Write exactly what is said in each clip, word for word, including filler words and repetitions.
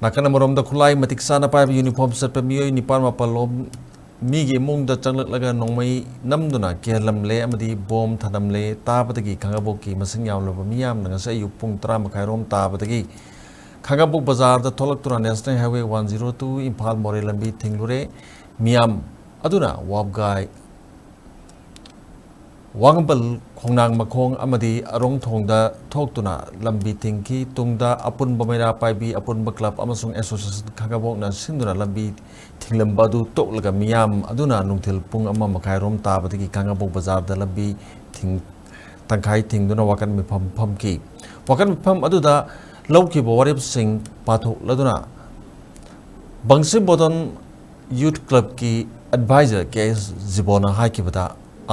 ꯅꯥꯀꯟ ꯑꯃꯔꯣꯝꯗ, ꯈꯨꯠꯂꯥꯏ ꯃꯇꯤꯛ ꯆꯥꯅ ꯄꯥꯏꯕ ꯌꯨꯅꯤꯐꯣꯔꯝ ꯆꯠꯄ ꯃꯤꯑꯣꯏ ꯅꯤꯄꯥꯜ ꯃꯥꯄꯜ ꯂꯣꯝ ꯃꯤꯒꯤ ꯏꯃꯨꯡꯗ ꯆꯪꯂꯛꯂꯒ ꯅꯣꯡꯃꯩ ꯅꯝꯗꯨꯅ ꯀꯤꯍꯜꯂꯝꯂꯦ ꯑꯃꯗꯤ ꯕꯣꯝ ꯊꯅꯝꯂꯦ ꯇꯥꯕꯗꯒꯤ ꯈꯥꯡꯉꯕꯣꯛꯀꯤ ꯃꯁꯤꯡ ꯌꯥꯝꯂꯕ ꯃꯤꯌꯥꯝꯅ ꯉꯁꯤ ꯑꯌꯨꯛ ꯄꯨꯡ ꯇꯔꯥ ꯃꯈꯥꯏꯔꯣꯝ ꯇꯥꯕꯗꯒꯤ ꯈꯥꯡꯉꯕꯣꯛ ꯕꯖꯥꯔꯗ ꯊꯣꯛꯂꯛꯇꯨꯅ National Highway one zero two Imphal ꯃꯣꯔꯦ ꯂꯝꯕꯤ ꯊꯤꯡꯂꯨꯔꯦ꯫ ꯃꯤꯌꯥꯝ ꯑꯗꯨꯅ ꯋꯥꯕꯒꯥꯏ, ꯋꯥꯉꯝꯕꯜ ꯈꯣꯡꯅꯥꯡ ꯃꯈꯣꯡ ꯑꯃꯗꯤ ꯑꯔꯣꯡꯊꯣꯡꯗ ꯊꯣꯛꯇꯨꯅ ꯂꯝꯕꯤ ꯊꯤꯡꯈꯤ꯫ ꯇꯨꯡꯗ ꯑꯄꯨꯟꯕ ꯃꯩꯔꯥ ꯄꯥꯏꯕꯤ, ꯑꯄꯨꯟꯕ ꯀ꯭ꯂꯕ ꯑꯃꯁꯨꯡ ꯑꯦꯁꯣꯁꯤꯌꯦꯁꯟ ꯈꯥꯡꯉꯕꯣꯛꯅ ꯁꯤꯟꯗꯨꯅ ꯂꯝꯕꯤ ꯊꯤꯡꯂꯝꯕ ꯑꯗꯨ ꯇꯣꯛꯂꯒ ꯃꯤꯌꯥꯝ ꯑꯗꯨꯅ ꯅꯨꯡꯊꯤꯜ ꯄꯨꯡ ꯑꯃ ꯃꯈꯥꯏꯔꯣꯝ ꯇꯥꯕꯗꯒꯤ ꯈꯥꯡꯉꯕꯣꯛ ꯕꯖꯥꯔꯗ ꯂꯝꯕꯤ ꯊꯤꯡ-, ꯇꯪꯈꯥꯏ ꯊꯤꯡꯗꯨꯅ ꯋꯥꯀꯠ ꯃꯤꯐꯝ ꯐꯝꯈꯤ꯫ ꯋꯥꯀꯠ ꯃꯤꯐꯝ ꯑꯗꯨꯗ ꯂꯧꯈꯤꯕ ꯋꯥꯔꯦꯞꯁꯤꯡ ꯄꯥꯊꯣꯛꯂꯗꯨꯅ ꯕꯪꯁꯤꯕꯣꯗꯟ ꯌꯨꯊ ꯀ꯭ꯂꯕꯀꯤ ꯑꯦꯗꯚꯥꯏꯖꯔ ꯀꯦ ꯑꯦꯁ ꯖꯤꯕꯣꯅ ꯍꯥꯏꯈꯤꯕꯗ,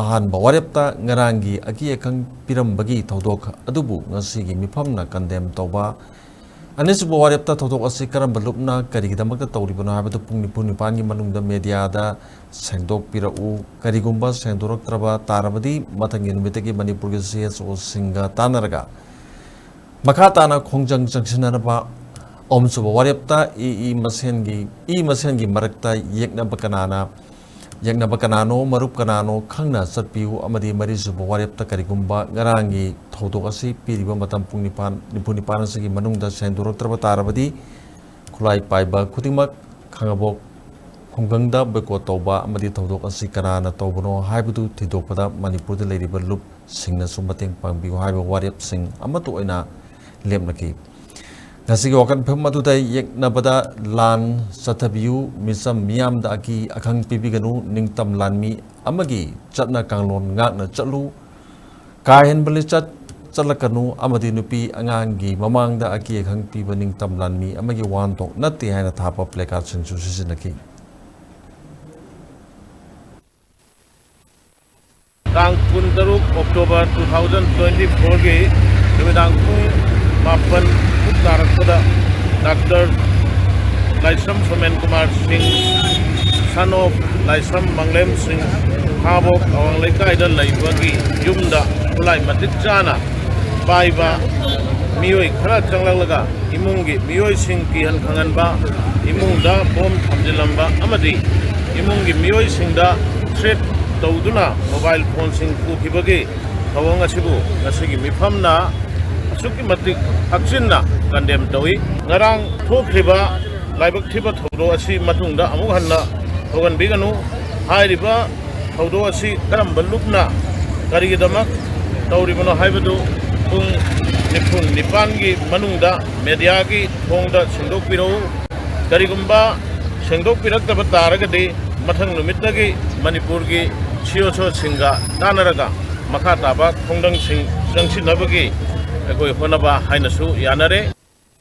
ꯑꯍꯥꯟꯕ ꯋꯥꯔꯦꯞꯇ ꯉꯔꯥꯡꯒꯤ ꯑꯀꯤ ꯑꯈꯪ ꯄꯤꯔꯝꯕꯒꯤ ꯊꯧꯗꯣꯛ ꯑꯗꯨꯕꯨ ꯉꯁꯤꯒꯤ ꯃꯤꯐꯝꯅ ꯀꯟꯗꯦꯝ ꯇꯧꯕ, ꯑꯅꯤꯁꯨꯕ ꯋꯥꯔꯦꯞꯇ ꯊꯧꯗꯣꯛ ꯑꯁꯤ ꯀꯔꯝꯕ ꯂꯨꯞꯅ ꯀꯔꯤꯒꯤꯗꯃꯛꯇ ꯇꯧꯔꯤꯕꯅꯣ ꯍꯥꯏꯕꯗꯨ ꯄꯨꯡ ꯅꯤꯐꯨ ꯅꯤꯄꯥꯟꯒꯤ ꯃꯅꯨꯡꯗ ꯃꯦꯗꯤꯌꯥꯗ ꯁꯦꯡꯗꯣꯛꯄꯤꯔꯛꯎ꯫ ꯀꯔꯤꯒꯨꯝꯕ ꯁꯦꯡꯗꯣꯔꯛꯇ꯭ꯔꯕ ꯇꯥꯔꯕꯗꯤ ꯃꯊꯪꯒꯤ ꯅꯨꯃꯤꯠꯇꯒꯤ ꯃꯅꯤꯄꯨꯔꯒꯤ ꯁꯤ ꯑꯦꯁ ꯑꯣꯁꯤꯡꯒ ꯇꯥꯟꯅꯔꯒ ꯃꯈꯥ ꯇꯥꯅ ꯈꯣꯡꯖꯪ ꯆꯪꯁꯤꯟꯅꯅꯕ꯫ ꯑꯍꯨꯝꯁꯨꯕ ꯋꯥꯔꯦꯞꯇ ꯏ, ꯏ ꯃꯁꯦꯟꯒꯤ, ꯏ ꯃꯁꯦꯟꯒꯤ ꯃꯔꯛꯇ ꯌꯦꯛꯅꯕ ꯀꯅꯥꯅ, ꯌꯦꯛꯅꯕ ꯀꯅꯥꯅꯣ, ꯃꯔꯨꯞ ꯀꯅꯥꯅꯣ ꯈꯪꯅ ꯆꯠꯄꯤꯌꯨ꯫ ꯑꯃꯗꯤ ꯃꯔꯤꯁꯨꯕ ꯋꯥꯔꯦꯞꯇ ꯀꯔꯤꯒꯨꯝꯕ ꯉꯔꯥꯡꯒꯤ ꯊꯧꯗꯣꯛ ꯑꯁꯤ ꯄꯤꯔꯤꯕ ꯃꯇꯝ ꯄꯨꯡ ꯅꯤꯄꯥꯟ, ꯅꯤꯐꯨ ꯅꯤꯄꯥꯟ ꯑꯁꯤꯒꯤ ꯃꯅꯨꯡꯗ ꯁꯦꯡꯗꯣꯔꯛꯇ꯭ꯔꯕ ꯇꯥꯔꯕꯗꯤ ꯈꯨꯠꯂꯥꯏ ꯄꯥꯏꯕ ꯈꯨꯗꯤꯡꯃꯛ ꯈꯥꯡꯉꯕꯣꯛ ꯈꯨꯡꯒꯪꯗ ꯕꯣꯏꯀꯣꯠ ꯇꯧꯕ ꯑꯃꯗꯤ ꯊꯧꯗꯣꯛ ꯑꯁꯤ ꯀꯅꯥꯅ ꯇꯧꯕꯅꯣ ꯍꯥꯏꯕꯗꯨ ꯊꯤꯗꯣꯛꯄꯗ ꯃꯅꯤꯄꯨꯔꯗ ꯂꯩꯔꯤꯕ ꯂꯨꯞꯁꯤꯡꯅꯁꯨ ꯃꯇꯦꯡ ꯄꯥꯡꯕꯤꯌꯨ ꯍꯥꯏꯕ ꯋꯥꯔꯦꯞꯁꯤꯡ ꯑꯃꯠꯇ ꯑꯣꯏꯅ ꯂꯦꯞꯅꯈꯤ꯫ ꯉꯁꯤꯒꯤ ꯋꯥꯀꯠ ꯃꯤꯐꯝ ꯑꯗꯨꯗ ꯌꯦꯛꯅꯕꯗ ꯂꯥꯟ ꯆꯠꯊꯕꯤꯌꯨ, ꯃꯤꯆꯝ ꯃꯤꯌꯥꯝꯗ ꯑꯀꯤ ꯑꯈꯪ ꯄꯤꯕꯤꯒꯅꯨ, ꯅꯤꯡꯇꯝ ꯂꯥꯟꯃꯤ ꯑꯃꯒꯤ ꯆꯠꯅ ꯀꯥꯡꯂꯣꯟ ꯉꯥꯛꯅ ꯆꯠꯂꯨ, ꯀꯥ ꯍꯦꯟꯕ ꯂꯤꯆꯠ ꯆꯠꯂꯛꯀꯅꯨ ꯑꯃꯗꯤ ꯅꯨꯄꯤ ꯑꯉꯥꯡꯒꯤ ꯃꯃꯥꯡꯗ ꯑꯀꯤ ꯑꯈꯪ ꯄꯤꯕ ꯅꯤꯡꯇꯝ ꯂꯥꯟꯃꯤ ꯑꯃꯒꯤ ꯋꯥꯍꯟꯊꯣꯛ ꯅꯠꯇꯦ ꯍꯥꯏꯅ ꯊꯥꯕ placardꯁꯤꯡꯁꯨ ꯁꯤꯖꯤꯟꯅꯈꯤ꯫ ꯇꯥꯡ ꯀꯨꯟꯇꯔꯨꯛ October two thousand twenty fourꯒꯤ ꯅꯨꯃꯤꯗꯥꯡ ꯄꯨꯡ ꯃꯥꯄꯟ ꯃꯨꯛ ꯇꯥꯔꯛꯄꯗ ꯗꯥꯛꯇꯔ ꯂꯥꯏꯁ꯭ꯔꯝ ꯁꯣꯃꯦꯟ ꯀꯨꯃꯥꯔ ꯁꯤꯡ, son of ꯂꯥꯏꯁ꯭ꯔꯝ ꯃꯪꯂꯦꯝ ꯁꯤꯡ, ꯈꯥꯕꯣꯛ ꯑꯋꯥꯡ ꯂꯩꯀꯥꯏꯗ ꯂꯩꯕꯒꯤ ꯌꯨꯝꯗ ꯈꯨꯠꯂꯥꯏ ꯃꯇꯤꯛ ꯆꯥꯅ ꯄꯥꯏꯕ ꯃꯤꯑꯣꯏ ꯈꯔ ꯆꯪꯂꯛꯂꯒ ꯏꯃꯨꯡꯒꯤ ꯃꯤꯑꯣꯏꯁꯤꯡ ꯀꯤꯍꯟ ꯈꯪꯍꯟꯕ, ꯏꯃꯨꯡꯗ ꯕꯣꯝ ꯊꯝꯖꯤꯜꯂꯝꯕ ꯑꯃꯗꯤ ꯏꯃꯨꯡꯒꯤ ꯃꯤꯑꯣꯏꯁꯤꯡꯗ ꯊ꯭ꯔꯦꯠ ꯇꯧꯗꯨꯅ ꯃꯣꯕꯥꯏꯜ ꯐꯣꯟꯁꯤꯡ ꯄꯨꯈꯤꯕꯒꯤ ꯊꯧꯑꯣꯡ ꯑꯁꯤꯕꯨ ꯉꯁꯤꯒꯤ ꯃꯤꯐꯝꯅ ꯑꯁꯨꯛꯀꯤ ꯃꯇꯤꯛ ꯍꯛꯆꯤꯟꯅ ꯀꯟꯗꯦꯝ ꯇꯧꯏ꯫ ꯉꯔꯥꯡ ꯊꯣꯛꯈ꯭ꯔꯤꯕ ꯂꯥꯏꯕꯛ ꯊꯤꯕ ꯊꯧꯗꯣꯛ ꯑꯁꯤ ꯃꯇꯨꯡꯗ ꯑꯃꯨꯛ ꯍꯟꯅ ꯊꯣꯛꯍꯟꯕꯤꯒꯅꯨ꯫ ꯍꯥꯏꯔꯤꯕ ꯊꯧꯗꯣꯛ ꯑꯁꯤ ꯀꯔꯝꯕ ꯂꯨꯞꯅ ꯀꯔꯤꯒꯤꯗꯃꯛ ꯇꯧꯔꯤꯕꯅꯣ ꯍꯥꯏꯕꯗꯨ ꯄꯨꯡ ꯅꯤꯐꯨ ꯅꯤꯄꯥꯟꯒꯤ ꯃꯅꯨꯡꯗ ꯃꯦꯗꯤꯌꯥꯒꯤ ꯊꯣꯡꯗ ꯁꯦꯡꯗꯣꯛꯄꯤꯔꯛꯎ꯫ ꯀꯔꯤꯒꯨꯝꯕ ꯁꯦꯡꯗꯣꯛꯄꯤꯔꯛꯇꯕ ꯇꯥꯔꯒꯗꯤ ꯃꯊꯪ ꯅꯨꯃꯤꯠꯇꯒꯤ ꯃꯅꯤꯄꯨꯔꯒꯤ ꯁꯤ ꯑꯣ ꯁꯣꯁꯤꯡꯒ ꯇꯥꯟꯅꯔꯒ ꯃꯈꯥ ꯇꯥꯕ ꯈꯣꯡꯗꯪꯁꯤꯡ ꯆꯪꯁꯤꯟꯅꯕꯒꯤ ꯑꯩꯈꯣꯏ ꯍꯣꯠꯅꯕ ꯍꯥꯏꯅꯁꯨ ꯌꯥꯅꯔꯦ꯫